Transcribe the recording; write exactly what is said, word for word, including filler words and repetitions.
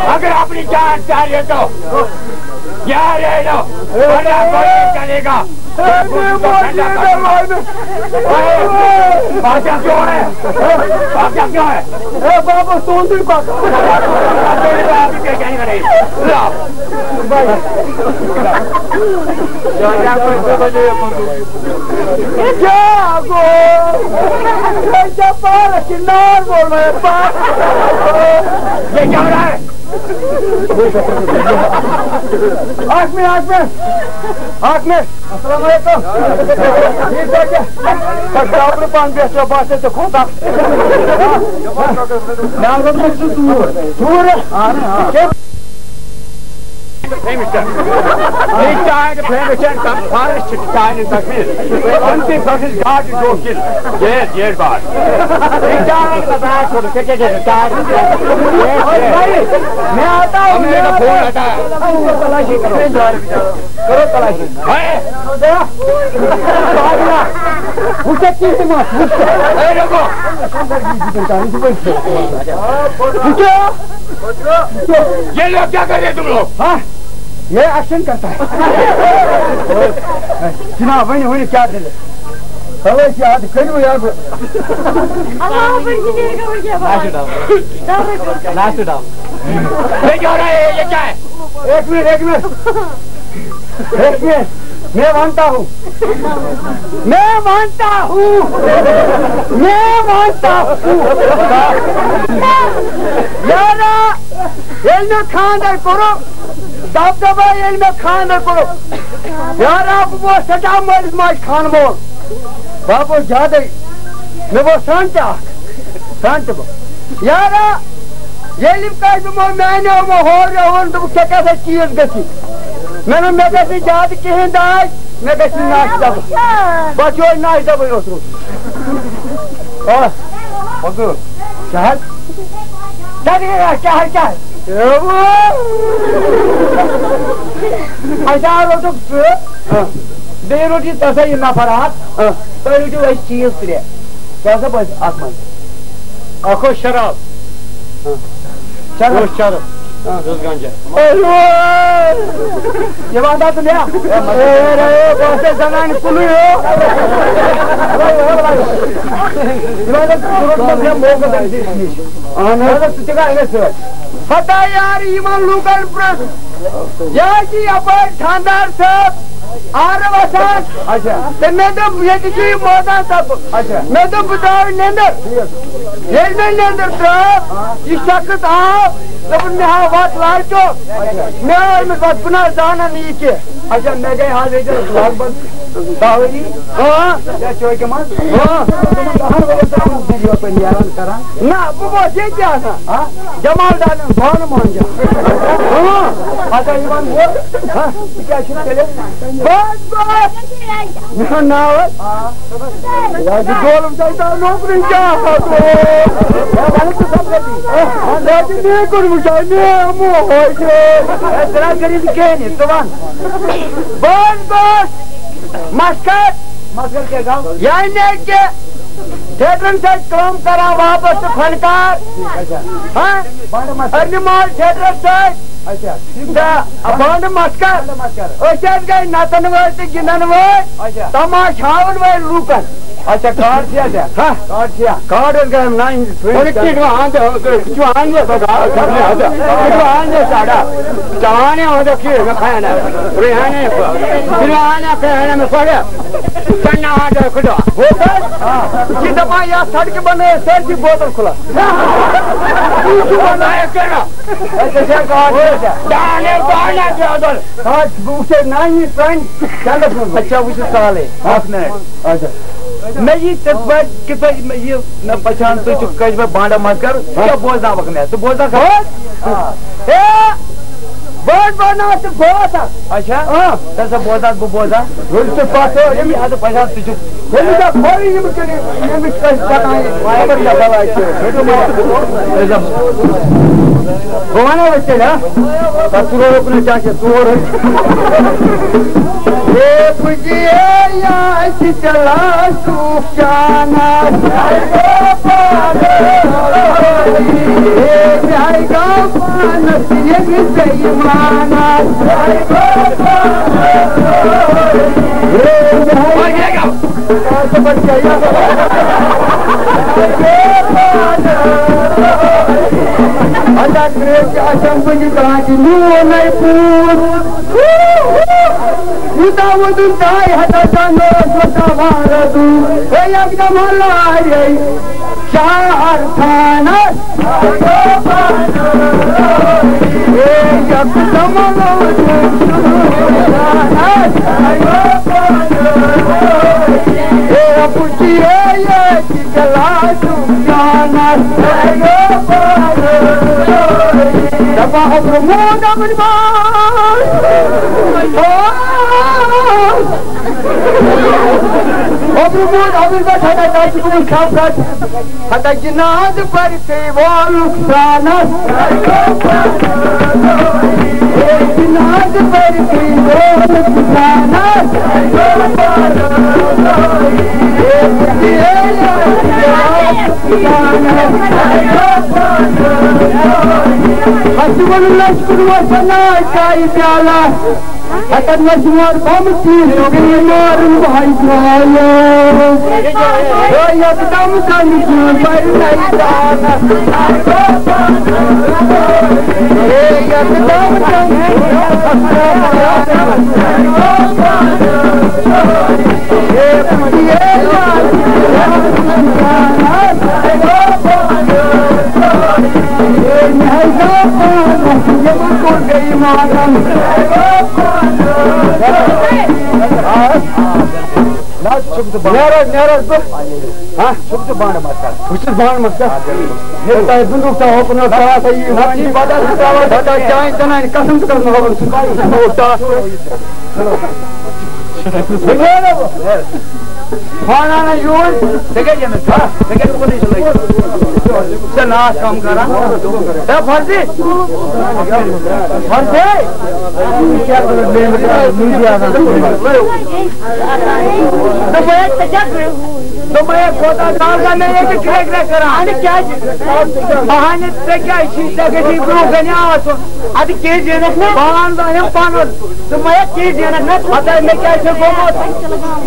اگر اپنی جان چاہیے تو یار ہے نا، ورنہ کوئی نہیں چلے گا۔ بادشاہ کیوں ہے؟ بادشاہ کیوں ہے؟ اے بابا، سون دل پاک۔ لا۔ کیا گو؟ یہ کیا پارک؟ نار بول رہے ہیں، پارک۔ یہ کیا ہو رہا ہے؟ اکھ منٹ، اکھ منٹ، اکھ منٹ۔ السلام علیکم۔ ٹھیک پٲٹھۍ چھا؟ پَتہٕ ڈاکٹر پانہٕ پٮ۪ٹھ چھا باسان ژےٚ کھوٚت اکھ؟ مےٚ حظ اوس سُہ ژوٗر۔ ژوٗر؟ اَہَن حظ۔ He died of hemorrhage and forest died in Kashmir. Only British God is joking. Yes, yes, boss. He died of that. Yes, yes. میں آتا ہوں، ہمیں میں تو آتا فون ہوں۔ آتا ہے۔ تلاشی کرو۔ کرو تلاشی۔ ہے۔ وٕچھ کیٛاہ تِم ٲسۍ، وٕچھ۔ اے، رُکو۔ وٕچھ۔ یہ لوگ کیا کر رہے ہیں تم لوگ؟ ہاں؟ یہ ایکشن کرتا ہے۔ جناب، ؤنِو، ؤنِو، کیٛاہ دٔلیٖل؟ چلو، یاد کٔرِو، یاد۔ اللہ بن کے دے گا، اور کیا بات؟ ناشتہ ڈال۔ ناشتہ ڈال۔ یہ کیا ہو رہا ہے؟ یہ کیا ہے؟ ایک منٹ، ایک منٹ۔ ایک منٹ۔ میں مانتا ہوں۔ میں مانتا ہوں۔ میں مانتا ہوں۔ یارا، ییٚلہِ مےٚ خانٛدر کوٚرُکھ، دبدبہ ییٚلہِ مےٚ خانٛدر کوٚرُکھ، یارا، بہٕ گوس سٮ۪ٹھاہ مٲلِس ماجہِ خانہٕ مول۔ بہٕ ہا گوس زیادَے۔ مےٚ گوٚو سرٛنٛٹہِ اَکھ۔ سرٛنٛٹہِ بہٕ۔ یارا، ییٚلہِ کٲنٛسہِ دوٚپمو، میٛانیو یِمو ہوریو ووٚن، دوٚپُکھ، "ژےٚ کیٛاہ سا چیٖز گژھی؟" مےٚ دوٚپ، "مےٚ گژھِ نہٕ زیادٕ کِہیٖنۍ داج، مےٚ گژھِ نہٕ ناشتہٕ ڈَبہٕ۔" بَس یِہوٚے ناشتہٕ ڈَبَے اوس روٗدمُت۔ آ، حضوٗر۔ شہر؟ کیٛاہ گٔے، کیٛاہ، کیٛاہ؟ اَسہِ آو روٚٹُکھ ژٕ، آ۔ بیٚیہِ روٚٹ یہِ ژےٚ سا یہِ نفر اَکھ، آ۔ تُہۍ رٔٹِو اَسہِ چیٖز ترٛےٚ۔ کیٛاہ سا بَنہِ اَتھ منٛز؟ اَکھ اوس شراب۔ آ۔ شراب۔ اوس شراب۔ آ۔ یہِ اوس گنجا۔ یہِ وَنہٕ تَتھ مےٚ۔ اے، اے، اے، بہٕ اوسُس زَنانہِ کُنُے ہیوٗ۔ یہِ وَنہٕ تَتھ ژٕ روٚٹ مےٚ موقعہٕ تٔمۍ سٕنٛدِ نِش۔ اَہَن حظ۔ مگر ژٕ تہِ گژھ أمِس سۭتۍ۔ ہتا یار، یِمَن لوٗکَن پرٛژھ۔ یہِ حظ چھِ یَپٲرۍ خانٛدار صٲب آرٕ وَسان۔ اچھا۔ تہٕ مےٚ دوٚپ، ییٚتہِ چھُ یہِ مٲدان صٲب۔ اچھا۔ مےٚ دوٚپ، بہٕ ترٛاوٕ نیٚنٛدٕر۔ ٹھیٖک۔ ییٚلہِ مےٚ نیٚنٛدٕر ترٛٲو، ہاں۔ یہِ شخص آو، دوٚپُن، "مےٚ ہاو وَتھ لالچوک۔" اچھا۔ مےٚ ہٲو أمِس وَتھ، بہٕ نہ حظ زانان نہٕ یہِ کینٛہہ۔ اچھا، مےٚ گٔے حظ ییٚتہِ لگ بگ دَہ ؤری۔ ہاں۔ یَتھ چوکہِ منٛز۔ ہاں۔ تِمَن دَہَن ؤرِیَن تام اوسُس بہٕ یورٕ پَتہٕ نیران کران۔ نہ، بہٕ گوس ییٚتہِ آسان۔ ہاں؟ جمال ڈارن بانہٕ مانجان۔ ہاں۔ اچھا، یہِ وَن وول۔ ہاں۔ ژٕ کیٛاہ چھُکھ تیٚلہِ؟ بس، بس۔ میون ناو حظ؟ آ۔ یہِ حظ چھُ ظٲلِم شیطان نوکری کیٛاہ آسان؟ ہے، وَنہٕ ژٕ سَمکھَتھ یہِ۔ ہے، ژٕ چھُ مےٚ کوٚرمُت شاید، مےٚ مو ہوے چھُ۔ ہے، ژٕ نہ حظ کٔرِو نہٕ کِہیٖنۍ، ژٕ وَن۔ بہٕ حظ گوس مَسکَت۔ مَسکَت کیٛاہ گوٚو؟ یعنی کہِ تھیٹرن سۭتۍ کٲم کران واپس تہٕ فنکار۔ اچھا۔ ہاں؟ بانڈٕ مَسکَت۔ ارنہِ مال تھیٹرس سۭتۍ۔ اچھا۔ تہٕ بانڈٕ مَسکَت۔ بانڈٕ مَسکَت۔ أسۍ حظ گٔے نَژن وٲلۍ تہٕ گِنٛدن وٲلۍ۔ اچھا۔ تماش ہاوَن وٲلۍ لوٗکن۔ اچھا، کارڈ چھِیا ژےٚ؟ ہاہ؟ کارڈ چھِیا؟ کارڈ حظ گٔے نَنہِ۔ وۄنۍ کِتھ وۄنۍ اَنٛدٕ، کِتھ وۄنۍ اَنٛدٕ، کِتھ وۄنۍ اَنٛدٕ، کِتھ وۄنۍ اَنٛدٕ، کِتھ وۄنۍ اَنٛدٕ، ژَٹا۔ چانے اَنٛدٕ کِتھ مےٚ کھایَن۔ رِہانے، رِہانے کھایَن مےٚ پَرٕ۔ چَنہٕ آرڈر کھُلو۔ ہوٹل؟ آ۔ یہِ دَپان یَتھ سڑکہِ بَنٲیِتھ سٲرسٕے بوتل کھُلا۔ یہِ چھُ وَنان۔ دانے، دانے، بوتل۔ آ، بہٕ وٕچھے نانی پرٛانہِ چَندَس منٛز۔ اچھا، وٕچھِو سہلٕے۔ اَکھ مِنَٹ۔ اچھا۔ مےٚ یی تِتھ پٲٹھۍ، کِتھ پٲٹھۍ مےٚ یہِ مےٚ پہچان، تُہۍ چھِو کٲشِر پٲٹھۍ بانڈا مَسکَر، ژٕ کیٛاہ بوزناوَکھ مےٚ؟ ژٕ بوزناوَکھ؟ بوز۔ آ۔ ہے، بہٕ حظ بناوٕ ژٕ بوز اَکھ۔ اچھا؟ آ۔ ژٕ ہسا بوز اَکھ، بہٕ بوزٕ اَکھ۔ ییٚلہِ ژٕ پَتھ ٲسۍ۔ ییٚمہِ حدٕ پہچان، ژٕ چھُکھ۔ ییٚمہِ دۄہ کھوٚرُے یِم کٔرِو، ییٚمِس کٲنٛسہِ پَتہٕ آیہِ، خبر کیٛاہ بَلاے چھِ۔ بہٕ وَنو وۄنۍ تیٚلہِ، ہا؟ تَتھ ژٕ روزَکھ نہٕ چاچا، ژور ٲسۍ۔ ہے بُجے، یا اَسہِ چلا سُہ شانہ۔ بے ایمانس۔ اللہ ترٛیش اَسٮ۪ن کُنہِ کانٛہہ تہِ نوٗن نَے پوٗت۔ یوٗتاہ وُدُن تاے ہتا جان اوس وَسان وارٕ دُن۔ ہے یکدم ہلارے شہر خانس۔ ہے یکدم ہلارے شہر خانس۔ ہے بُچھِیے ییٚتہِ کلاسُک جانس۔ دپان اوبرٕ موٗد اوبرٕ بار۔ اوبرٕ موٗد اوبرٕ بار، ہتا تتہِ گوٚمُت شفقت۔ ہتا جناز پرِ تھے وولُک سانس۔ ہے جناز پرِ تھے وولُک سانس۔ ہے اَسہِ ووٚن لَچھ کُنوُہ شَتھ ناے چایہِ پیالہ۔ ہَتَن منٛز یور بَم تیٖر چھُ بیٚیہِ مارُن بہٕ ہَے درٛایو۔ ہے یَکدَم زَن چھُ بَرِ میدانَس۔ ہے یَکدَم زَن چھُ نیر حظ، نیر حظ بہٕ۔ ہاں؟ چھُکھ ژٕ بانہٕ مَتھ کَر؟ بہٕ چھُس بانہٕ مَتھ کَر۔ تۄہہِ بندوٗق تھاوو کُنہِ ساتہٕ، تھاوان سا یہِ نَتہٕ چھِ پَتہٕ اَسہِ ترٛاوان پَتہٕ جایہِ زَنانہِ قسم تہٕ قسم ہاوان سُہ۔ پانہٕ اَنان یوٗرۍ۔ ژےٚ کیٛاہ ییٚمِس؟ ژےٚ کیٛاہ کُنُے چھُ لٲگِتھ؟ ژےٚ ناس کَم کران۔ ہے فرضی۔ فرضی۔ دوٚپمَے، دوٚپمَے، کوتاہ کال گوٚو مےٚ ییٚتہِ کرٛٮ۪کھ کرٛٮ۪کھ کران۔ اَہَنہِ ژےٚ کیٛازِ چھِی، ژےٚ گژھی برٛونٛہہ کَنہِ آسُن۔ اَدٕ کیٛازِ زینَکھ نہٕ؟ پان زانَم پَنُن۔ دوٚپمَے، کیٛازِ زینَکھ نہٕ؟ پَتہٕ مےٚ کیٛاہ چھُ گوٚمُت؟